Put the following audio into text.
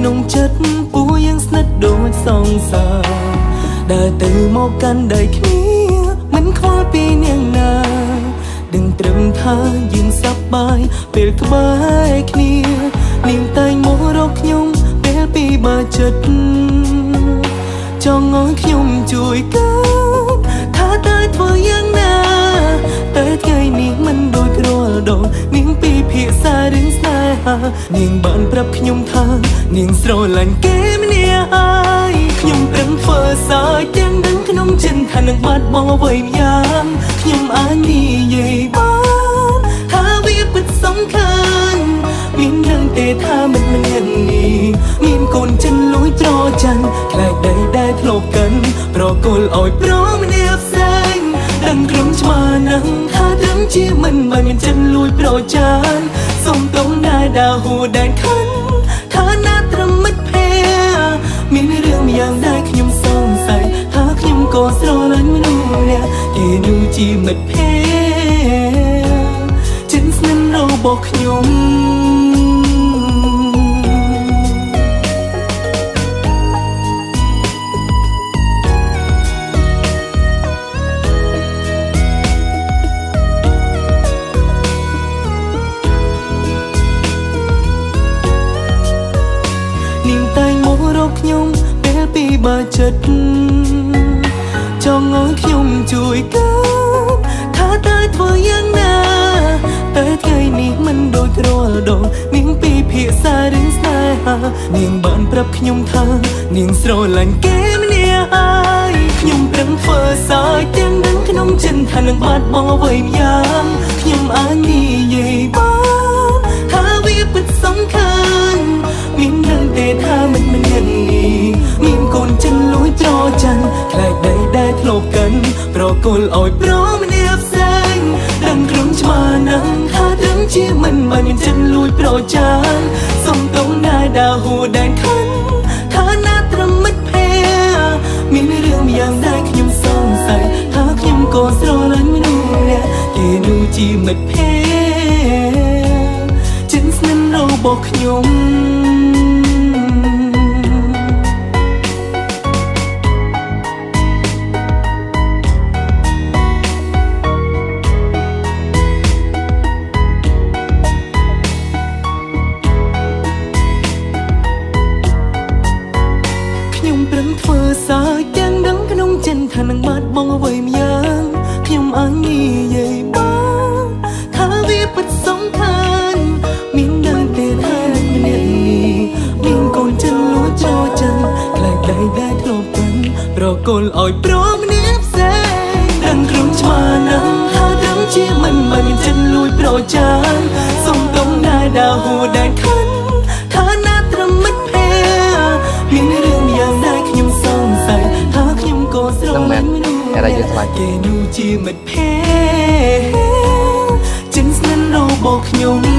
ក្នុងចិត្តពួកយើងស្និទ្ធដូចសង្សារដើរទៅមកកាន់ដៃគ្នាមិនខ្វល់ពីនាងណា ដឹងត្រឹមថាយើងសប្បាយពេលក្បែរគ្នានាងតែងមករកខ្ញុំពេលពីបាចិត្តចង់ឲ្យខ្ញុំជួយកើថាតើធ្វើយ៉ាងណា តែថ្ងៃនេះមិនដូចរាល់ដងនាងពីភាសារឿងស្នេហានាងបានប្រាប់ខ្ញុំថានាងស្រឡាញ់គេម្នាក់ហើយខ្ញុំប្រឹងធ្វើសើចទាំងដឹងក្នុងចិត្តថានឹងបាត់បង់អ្វីម្យ៉ាងខ្ញុំអាចនិយាយបានថាវាពិតសំខាន់មាននឹងទេថាមិត្តម្នាក់នេះមានកូនចិនលួចប្រច័នខ្លាចដីដែលធ្លាប់កិនប្រគល់ឲ្យប្រម្នាក់ផ្សេង ដឹងក្រុមច្បាស់ណាស់ថាត្រឹមជាមិនបានមានចិត្តលួចប្រចានសុំតងដែរដើរហួដែនខិនថាណាត្រឹមមិត្តភ័ក្តិមានរឿងម្យ៉ាងដែរខ្ញុំសង្ស័យថាខ្ញុំក៏ស្រឡាញ់មនុស្សម្នាក់គេនោះជាមិត្តភ័ក្តិចិនស្និទ្ធរបស់ខ្ញុំ នាងតែងមករកខ្ញុំពេលពីបាចិត្តចង់ឲ្យខ្ញុំជួយកើថាតើធ្វើយ៉ាងណា តែថ្ងៃនេះមិនដូចរាល់ដងនាងពីភាសារឿងស្នេហានាងបានប្រាប់ខ្ញុំថានាងស្រឡាញ់គេម្នាក់ហើយខ្ញុំប្រឹងធ្វើសើចទាំងដឹងក្នុងចិត្តថានឹងបាត់បង់អ្វីម្យ៉ាងខ្ញុំអាចនិយាយបានថាវាពិតសំខាន់មាននឹងទេថាមិត្តម្នាក់នេះមានកូនចិនលួចប្រច័នខ្លាចដីដែលធ្លាប់កិនប្រគល់ឲ្យប្រម្នាក់ផ្សេងដឹងក្រុមច្បាស់ណាស់ថាត្រឹមជាមិនបានមានចិត្តលួចប្រចានសុំតងដែរដើរហួដែនខិនថាណាត្រឹមមិត្តភ័ក្តិមានរឿងម្យ៉ាងដែរខ្ញុំសង្ស័យថាខ្ញុំក៏ស្រឡាញ់មនុស្សម្នាក់គេនោះជាមិត្តភ័ក្តិចិនស្និទ្ធរបស់ខ្ញុំ ខ្ញុំប្រឹងធ្វើសើចទាំងដឹងក្នុងចិត្តថានឹងបាត់បង់អ្វីម្យ៉ាងខ្ញុំអាចនិយាយបានថាវាពិតសំខាន់មានដឹងទេថាម្នាក់នេះមានកូនចិនលួចប្រច័នខ្លាចដីដែលធ្លាប់កិនប្រគល់ឲ្យប្រម្នាក់ផ្សេងដឹងក្រុមច្បាស់ណាស់ថាត្រឹមជាមិនបានមានចិត្តលួចប្រចានសុំតងដែរដើរហួដែនខិនថាណាត្រឹមមិត្តភ័ក្តិមានរឿងម្យ៉ាងដែរខ្ញុំសង្ស័យថាខ្ញុំក៏ស្រ ហ្នឹងមែ ឡា ន ញ់មនុស្ អ្នក សម្នាក់ ដែលយើងស្រឡាញ់ គេនោះជាមិត្តភ័ក្តិចិនស្និទ្ធរបស់ខ្ញុំ។